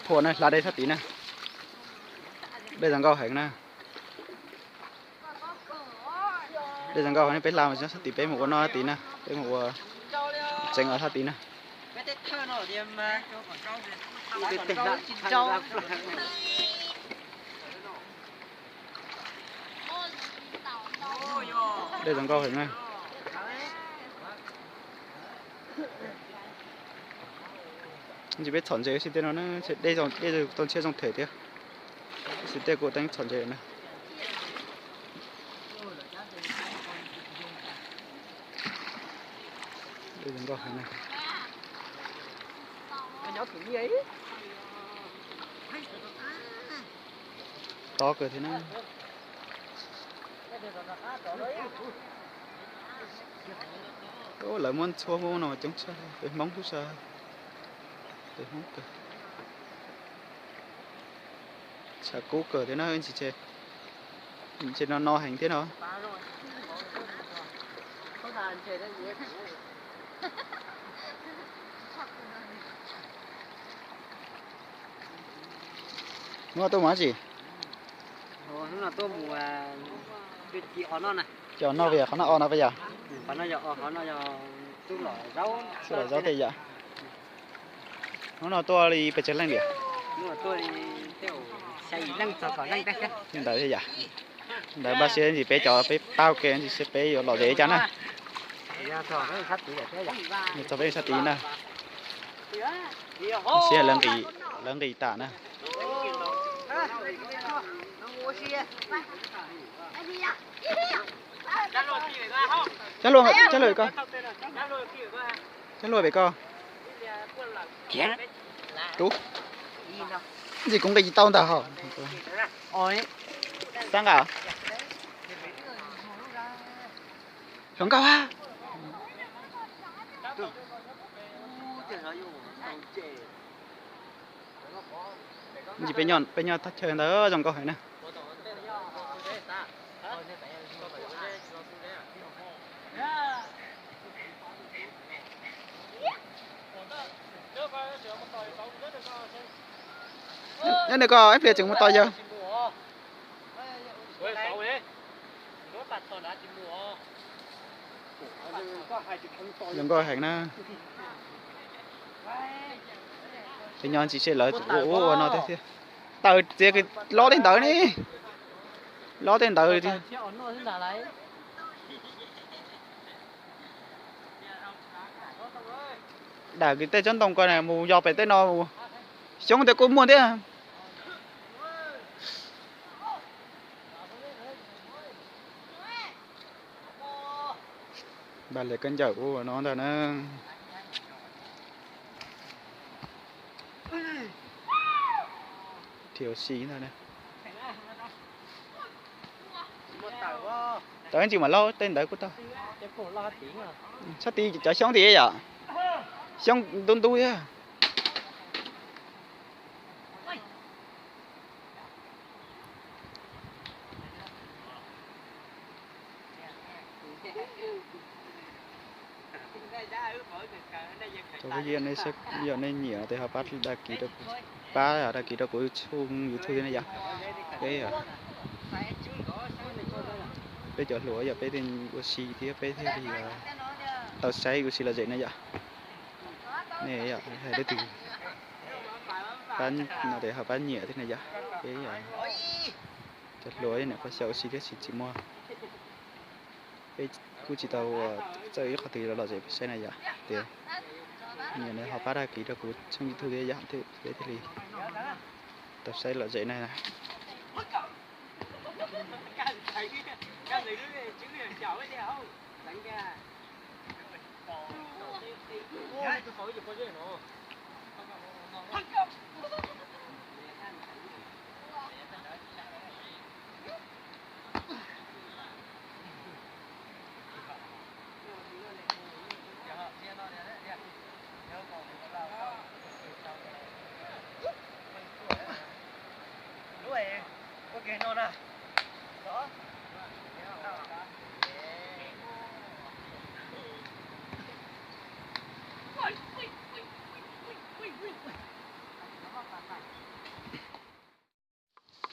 Phua na, hla dej sab tid na. Dej zoo nkauj heev na. Dej zoo nkauj heev, peb hla mas sab tid, peb mus ua noj sab tid na, peb mus ua tsev os sab tid na. Dej zoo nkauj heev na. Ntsis peb txhom ntses ua si tej no na, dej, dej tau ntshiab zoo them thiab. Tab sis tej kuv teeb txhom ntses na. Dej zoo nkauj heev na. Tob kawg thiab na. Lawv muab ntxhua Hmoob no coob tshaj, peb Hmoob tub sab, peb Hmoob kawg. Tshav kub kawg thiab na, ntsis no no heev thiab no. Hnub no tuaj mus dab tsi? Hnub no tuaj mus, ci os noj na. Ci os noj puas yog? Qhov no o no puas yog? Qhov no yog, qhov no yog tub lom zaub tej yom. Hnub no tuaj li pes tsawg leej tiag? Hnub no tuaj li tej xya yim leej txog kaum leej thiab. Li ntawd thiab yom. Ntawd npaj siab ntsis peb cov peb pab ua ke ntsis seb peb yuav lom zem li cas na. Txog peb sab tid na. Siab lawv nqis, lawv nqis tas na. Cab luaj, cab luaj pem koj. Cab luaj pem koj. Rub. Ntsis kuv nqis tsis tau ntag hos. Xab nqa. Hluas nkauj a. Ntsis peb nyob thaj chaw ntawd zoo nkauj heev na. Nyob nws ko ib pliag tseem mus tos yawg. Zoo nkauj heev na. Peb nyob ntsis seb lawv ua ua no thiab thiab. Taws txiav kws lob tej ntawd ne. Lob tej ntawd tiag. Dam kws tej tsob ntoo ko na mus yos pem tej no, xyoob tej kuj muaj thiab. Npaj li khaub ncaws ua no ntag na. Dhia ua si ntag na. Tawv ntsis mam laub tej ntawd kuj tau. Sab tid cov xyoob tid yom. Xyoob ntub ntub thiab. Cov phooj ywg, yog nej nyiam no ces ho pab dag kis rau kuv, pab dag kis rau kuv tshooj YouTube thiab na yom. Peb, peb cov hluas yog peb thiaj ua si thiab peb thiaj li tau saib ua si lom zem na yom. Nej yog hais leej twg pab no ces ho pab nyiam thiab na yom. Peb cov hluas niam qhuav xyaum ua si thiab tsis tsis muaj, peb kuj tsis tau txawj ib qhov twg los lom zem peb saib na yom. Ces nyiam no ho pab dag kis rau kuv tshooj YouTube thiab yom, peb thiaj li tau saib lom zem na.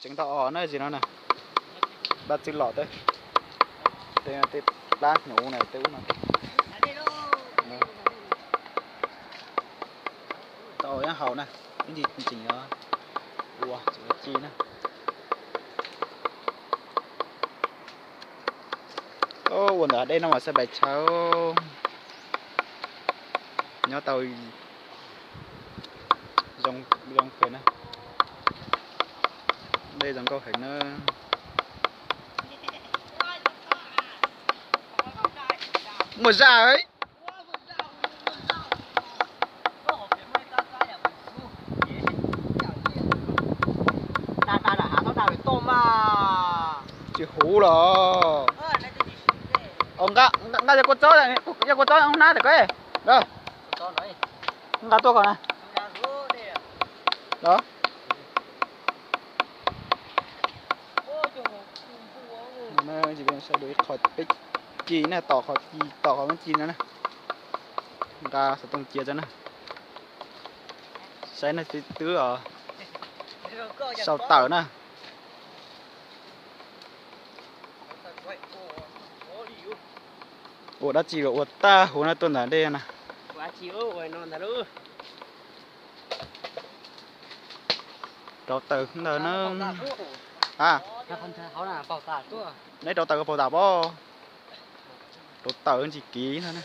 Tseev tau os na, tsis no na. Pab txwv los tej, tej plab hnyuv na, tej ub no. Tau os, nyob hauv na, ib ntsis tseem yuav ua tseem ci na. Ua ntawm dej no mas xab pais tshawb, nyob tau zoo kawg na. Dej zoo nkauj heev na. Muaj zaj. Tsis huv los? Nqa, nqa yog kua txob, yog kua txob nab ntawm ko. Nqa tuaj ko na. Saib dua ib qho peb ci na, tom qhov ci, tom qhov muab ci no na. Nqa xov tooj cia tso na. Saib na, twb os, sau tawm na. Ua dab tsi los ua tag huv na, tuaj ntawm dej na. Rauv taws ntawd na. Neb rauv taws ko paus tas pob. Rauv taws ntsis kiv no na.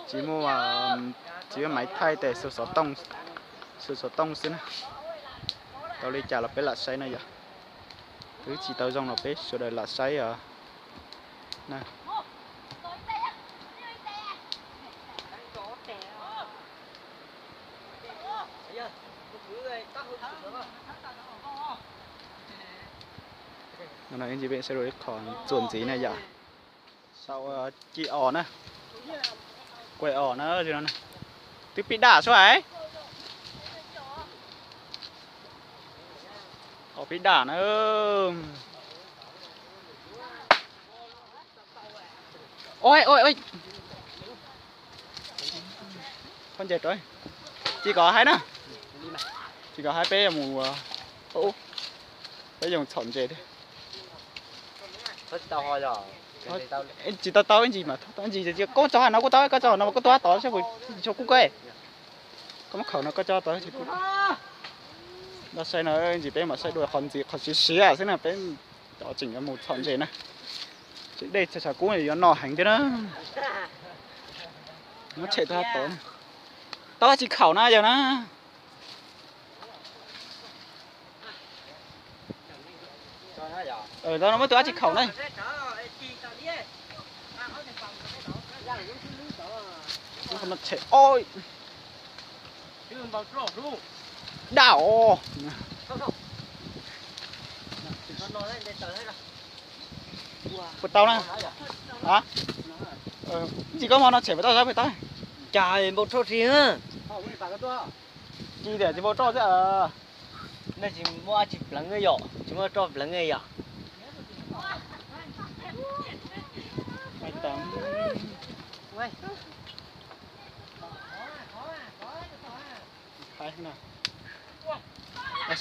Tsis muaj, tsis muaj maiv thaij tes, xuas xov tooj xwb na. Tau li cas los peb lam saib na yom. Twb tsis tau zoo los peb sawv daws lam saib os. No ib ntsis peb saib dua ib qho txuas ntxiv na yom. Sau ci os na. Kuaj os na. Twb pib dam xwb es. Os, pib dam na. Ua, ua, ua. Pob ntseg rau. Ci kom haib na. Ci kom haib peb yuav mus, peb yuav mus txhom ntses thiab. Tsis tau tau ib ntsis mas tau ib ntsis, koj tso no, koj tau, koj tso no, koj tau tod saib puas tsis tshua kub koj. Koj muab khaws no koj tso tod. Noj saib no ib ntsis peb mam saib dua qhov ntxiv, qhov siav siav xwb na, peb cov tseem yuav mus txhom ntses na. Dej tshav kub yuav no heev thiab na. Muab tshem tau tod. Tau dab tsi khaum na yog na. Tau no muab tus dab tsi khaum na. Daj os. Puas tau na? Tsis koj mo no tshem puas tau, puas tau? Cas npau roj si. Ci tias tsis npau roj xwb. Nej tsis muaj dab tsi pleev yom, tsis muaj roj pleev yom.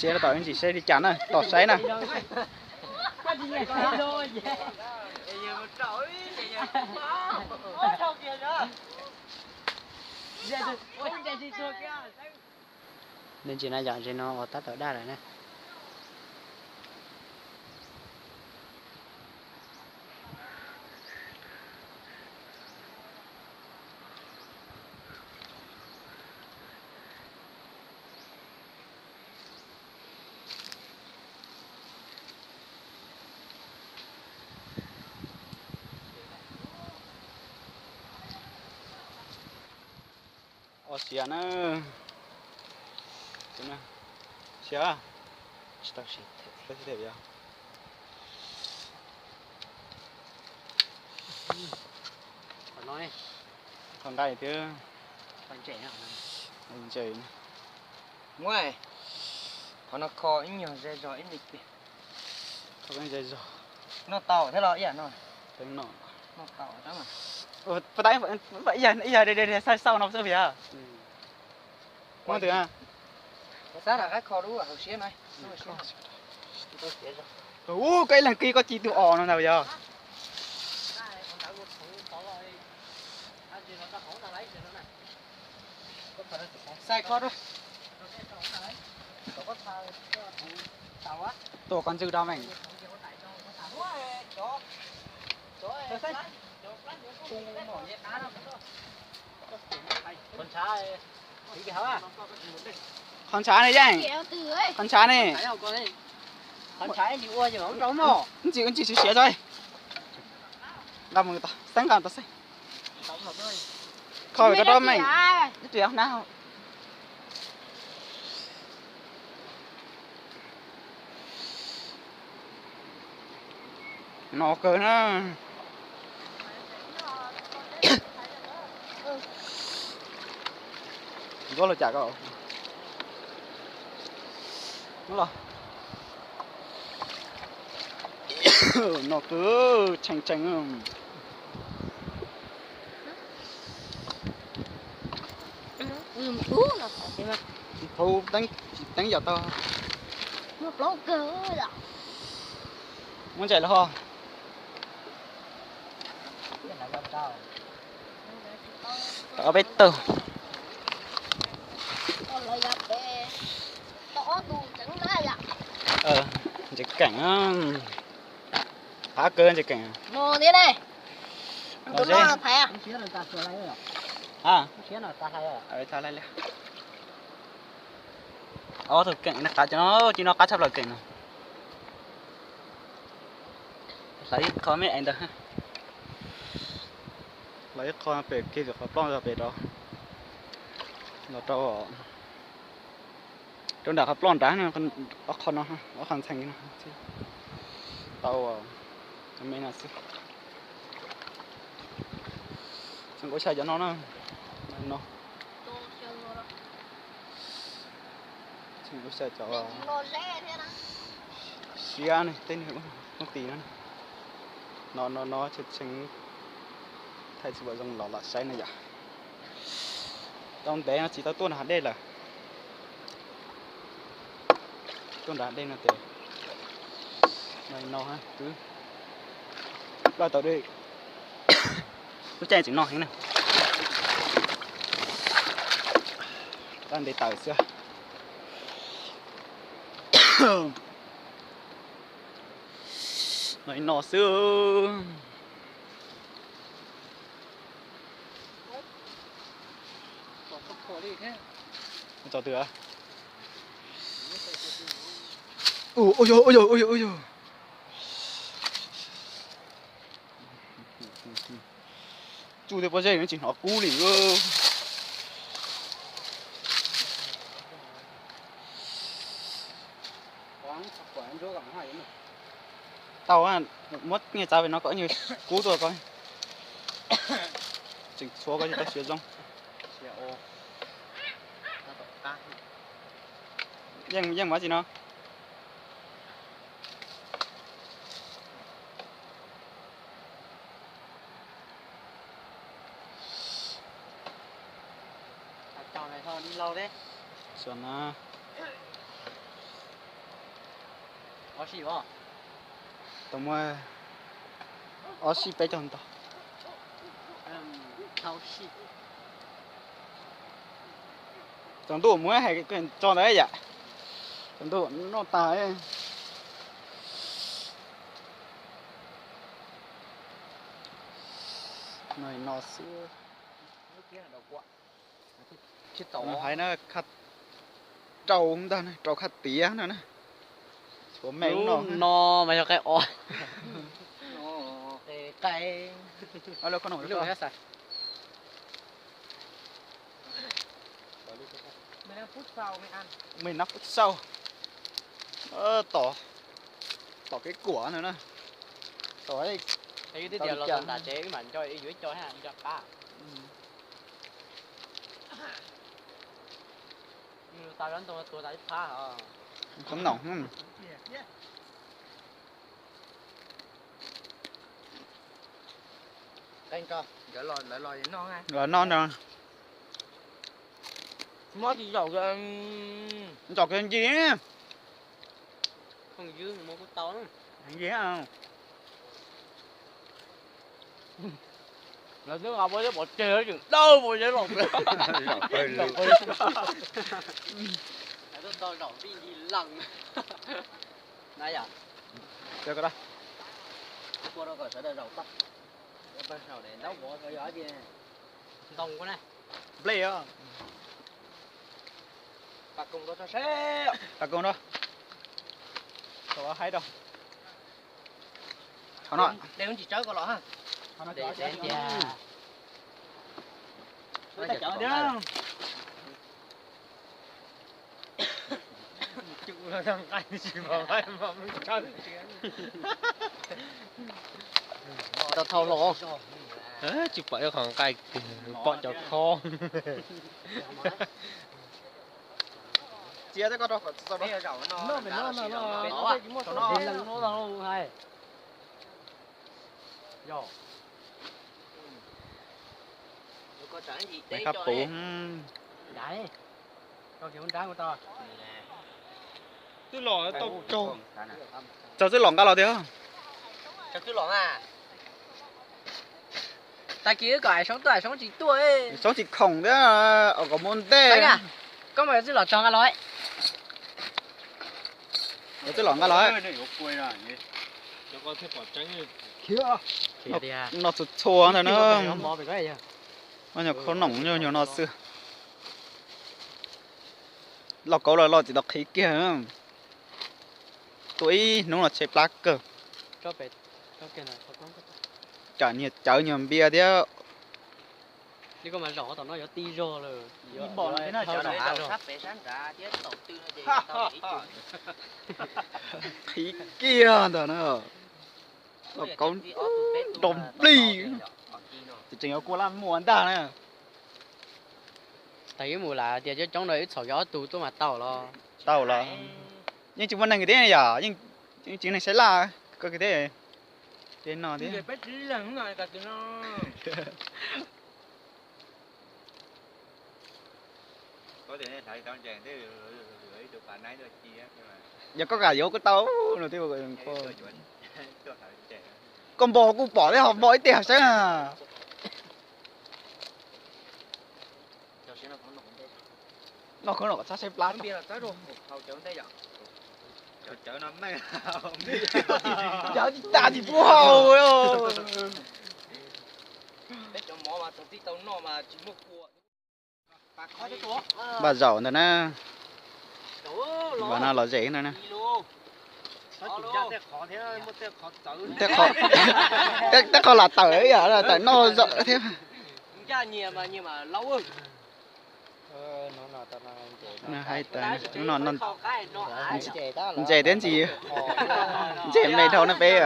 Siav no tom ib ntsis saib li cas na, tos saib na. Ntses na yom, ntses no uas tab tom daj lawm na. Os, siav na. Siav. Tsis tau siav thiab. Qhov nqaij thiab. Ntses. Muab qhov no kho ib nyuag ze zog ib me pliag. Kho ze zog. Noj tau thiab los ib yam no. Noj tau. Ib yam, ib yam de de xauj xauj no xwb yog. Tus, ub, koj ib leeg kib koj ci tus os no ntag yog. Tua koj ntxwg da meej. Qhov ntshav ne yeej, qhov ntshav ne. Ntsis, ntsis siav siav tso. Nqa mus tau xeeb, nqa tau xeeb. Kho rau rau meej, ib tus hnab. No kawg na. Ntuab los cas ko. Los. No kawg tshee tshee. Thaum teeb, teeb yam tau. Muab ntsais los ho. Ob peb tug. Ntses keem, qab kawg ntses keem. Ob tug keem no qab cov no, ci no qab tshaj plaws keem no. Hlawv ib qho me es ntawd. Hlawv ib qho pem kiag qhov ploj pem rau, los rau, rau nram qhov ploj nrad, ob qho no, ob qho ntxhee no. Tau, me no xwb. Tseem ua xya cov no na. No. Tseem ua xya cov siab ne, tej nws ub tis no. No no no tseem thaij tsis pom zoo los lam saib na yom. Tau ntev no tsis tau tuaj nram hav dej lawm. Tuaj nram hav dej no ces no twb ploj tau dej. Lub caij tseem no heev na. Ploj ntev tawm xwb. No xwb. Tso twg? Ua yog, ua yog, ua yog, ua yog. Tsuj tej pob zeb no tsis hnov kub li. Tau, muab nyiaj txav pem no kom ib nyuag kub tuaj ko. Tseem tshuav ko tsis tau siav zoo. Yeej, yeej mas tsis no. Tau muaj ob sij peb caug ntau. Tsaus ntuj muab hais tso ntawd yam. Tsaus ntuj noj tag. No xwb. Hais na, rau ntag, rau khaj tiav no na. Tshuav me no mas yog qe os. Mej nab pub sau, tom kev kuam no na. Tom, twb tias los nram tsev wb mam nco, yuav ib co nco qab. Tau ntoo tuag tas ib phab os. Khoob noom. Los noj no. Mob tsis zaum, zaum kiag ncig. Ncig. Lawv twb nqa pob zeb pov tseg tseem dawb pob zeb los. Ntoo. Nplej os. Pab koog rau. Haib rau. Tsis tsawb ko los. Tau thau los. Tsis pom ib qho nqaij, pom cov khob. Txiav tej ko rau kom txaus. Qab puv. Twb los tau, txog twb los nqa los tiag. Tag kis wb kom Soob tuaj, Soob tsis tuaj. Soob tsis khoom thiab, kom muaj ntej. Koj mas twb los txog nqa los. Twb los nqa los. Noj txhua txhua ntawd na. Noj nyuag khob noom nyuag no xwb. Lauj kaub los los tsis tau qhib kiag. Tuaj ib hnub los tshaib plab kawg. Tsam niag cawv nyuag npias thiab. Qhib kiag ntawm na. Lauj kaub nrog nplij. Ces tseem yuav kua laj muag ntag na. Tag ib mus lam tias coob coob no wb txhom kiag ob tug tuaj mas tau los. Tau los. Yeej tsis muaj neeg thiab yom, yeej tsis neeg saib laj. Koj thiab. Tej no thiab. Yog koj kam yuav kuj tau no. Koj npog kuj pom thiab, ho npog ib teg saib. Noj khob no kom txhob saib plab. Cawv tsis tas tsis pub haus. Npaj zaum ntawd na. Npaj no los zem ntawd na. Tej qho lam tawm yom, tawm noj zaum thiab. Hais tias ntses thiab ntsis, ntses me dhau na peb,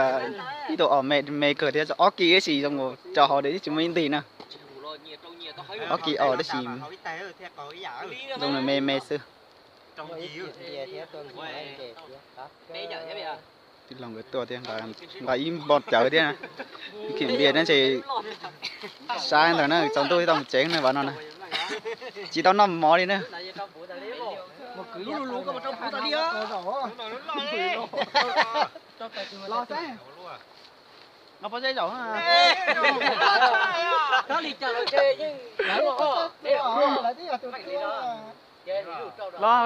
ib tug os me me kawg thiab, ob kis tab sis zoo tso hauv tsis muaj ib nti na. Ob kis os tab sis zoo me me xwb. Tij laug nkawd tuaj thiab, nqa ib npoj cawv thiab, khiav npias thiab ntshe sab ntawd na, tsaus ntuj tsis tau mus tsev na, vam no na. Tsis tau noj mov li na. Los,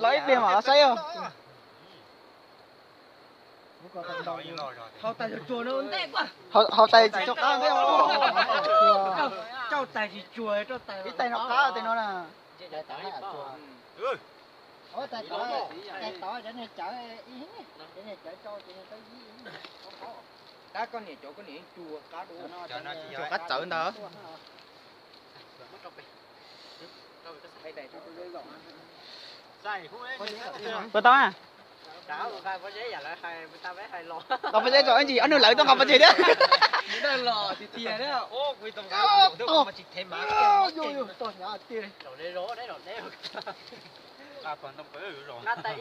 los ib pliag mam los saib os. Hau tais tsis tsuag, ib tais no qab tais no na. Tab koj niam cov koj niam yeej tsuag qab dua. Tsuag qab txawv ntag. Tau tau. Los pob zeb tso ib ntsis ob nug lawv tuaj nqa pov tseg thiab.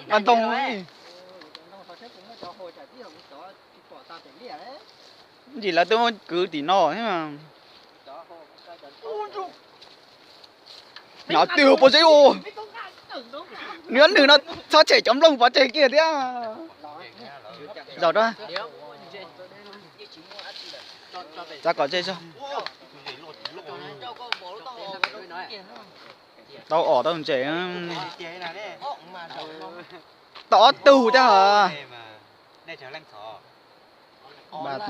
Nqa ntoo. Ntsis lawv twb muab kwv tim no thiab. Nyob twg puas tseeb u? Nws nyob nws no, txhob tshem cov nplooj pov tseg kiag thiab. Zaum rau, txav kom ze zog. Tau ob tug ntses, tau ob tug thiab hos.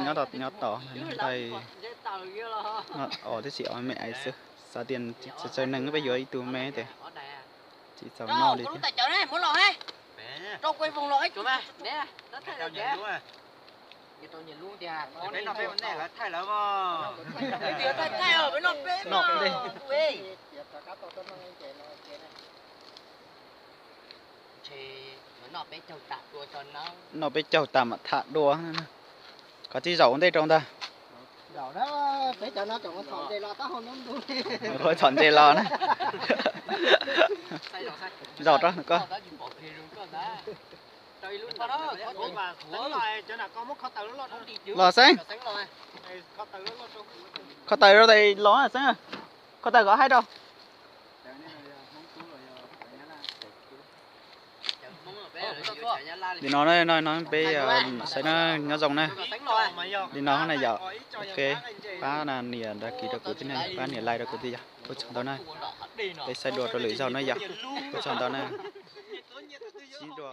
Nyob tod, nyob tod, os tib si os me ais xwb, xav tias txawv neeg peb yuav ib tug me tes tsis txaus noj li thiab. Noj, noj peb caug tas mam tham dua. Qhov tij zaum ua ntej rau ntag. Ua txhom ntses los na. Zaum rau koj. Los xeeb. Kho taws rau los xeeb. Kho taws kom haib rau. Li no, no peb saib na, nyob zoo na. Li no na yom. Ok, pab nias đăng ký rau kuv thiab na, pab nias like rau kuv thiab yom. Ua tsaug ntau na. Peb saib dua rau lwm zaug na yom. Ua tsaug ntau na. Sib dua.